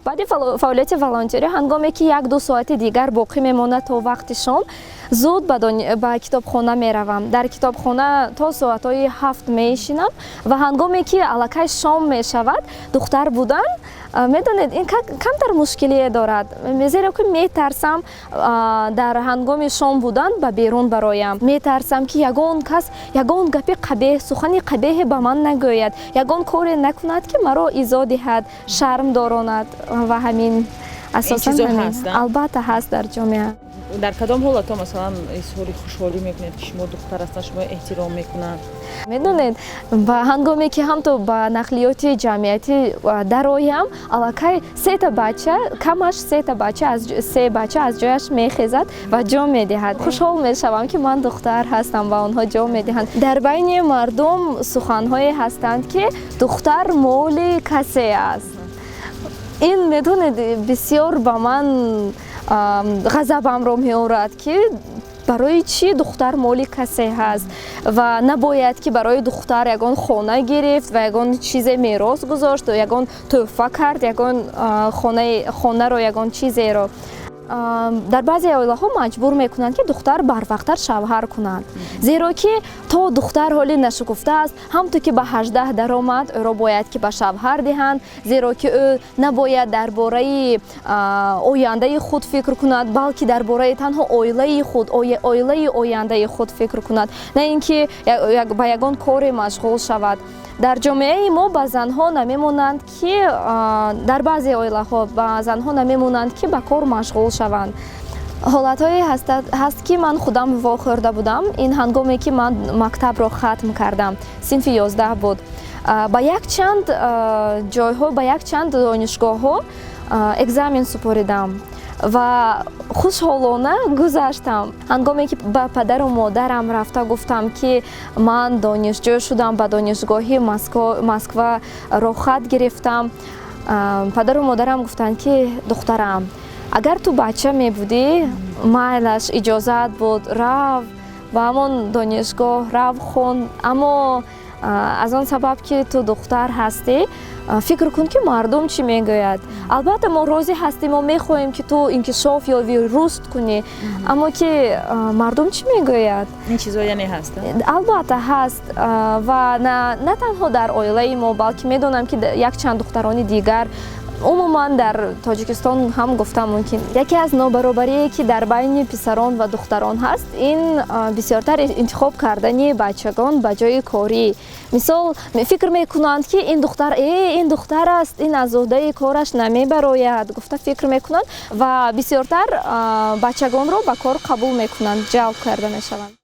Баъди фаъолияти волонтёрӣ, ҳангоме ки 1-2 соати дигар боқӣ мемонад то вақти шом, зуд ба китобхона меравам. Дар китобхона то соатҳои 7 мешинам ва ҳангоме ки аллакай шом мешавад, духтар будан, медонед, ин камтар мушкилие дорад, зеро ки метарсам дар ҳангоми шом будан ба берун бароям. Метарсам, ки ягон кас ягон гапи қабеҳ, сухани қабеҳе ба ман нагӯяд, ягон коре накунад, ки маро изо диҳад, шарм доронад ва ҳамин асосан. Албатта, ҳаст дар ҷомеа. Дар кадом ҳолатҳо, масалан, изҳори хушҳолӣ мекунед, ки шумо духтар ҳастанд, шумо эҳтиром мекунанд? Медонед, ба ҳангоме ки ҳамто ба нақлиёти ҷамъиятӣ дароям, аллакай сета бача, камаш сета бача, се бача аз ҷояш мехезад ва ҷо медиҳад. Хушҳол мешавам, ки ман духтар ҳастам ва онҳо ҷо медиҳанд. Дар байни мардум суханҳое ҳастанд, ки духтар моли касе аст. Ин, медонед, бисёр ба ман ғазабамро меорад, ки барои чӣ духтар моли касе ҳаст ва набояд ки барои духтар ягон хона гирифт ва ягон чизе мерос гузошт, ягон тӯҳфа кард, ягон хонаро, ягон чизеро. Дар баъзе оилаҳо маҷбур мекунанд, ки духтар барвақттар шавҳар кунад, зеро ки то духтар ҳоли нашукуфта аст, ҳамту ки ба 18 даромад, ӯро бояд ки ба шавҳар диҳанд, зеро ки ӯ набояд дар бораи ояндаи худ фикр кунад, балки дар бораи танҳо оилаи худ, оилаи ояндаи худ фикр кунад, на ин ки ба ягон коре машғул шавад. Дар ҷомеаи мо ба занҳо намемонанд ки, дар баъзе оилаҳо ба занҳо намемонанд, ки ба кор машғул шаванд. Ҳолатҳое ҳаст, ки ман худам вохӯрда будам. Ин ҳангоме ки ман мактабро хатм кардам, синфи 11 буд, ба якчанд ҷойҳо, ба якчанд донишгоҳҳо экзамен супоридам ва хушҳолона гузаштам. Ҳангоме ки ба падару модарам рафта гуфтам, ки ман донишҷӯ шудам, ба донишгоҳи Москва роҳхат гирифтам, падару модарам гуфтанд, ки духтарам, агар ту бача мебудӣ, майлаш, иҷозат буд, рав ба ҳамон донишгоҳ, рав, хон, аммо аз он сабаб ки ту духтар ҳастӣ, фикр кун, ки мардум чӣ мегӯяд. Албатта, мо розӣ ҳастем, мо мехоҳем, ки ту инкишоф ёвӣ, рушд кунӣ, аммо ки мардум чӣ мегӯяд? Ин чизҳо яъне ҳаст? Албатта, ҳаст ва на танҳо дар оилаи мо, балки медонам, ки якчанд духтарони дигар, умуман дар Тоҷикистон ҳам гуфта мумкин. Яке аз нобаробарие, ки дар байни писарон ва духтарон ҳаст, ин бисёртар интихоб кардани бачагон ба ҷои корӣ. Мисол, фикр мекунанд, ки ин духтар, ин духтар аст, ин аз уҳдаи кораш намебарояд, гуфта фикр мекунанд ва бисёртар бачагонро ба кор қабул мекунанд, ҷалб карда мешаванд.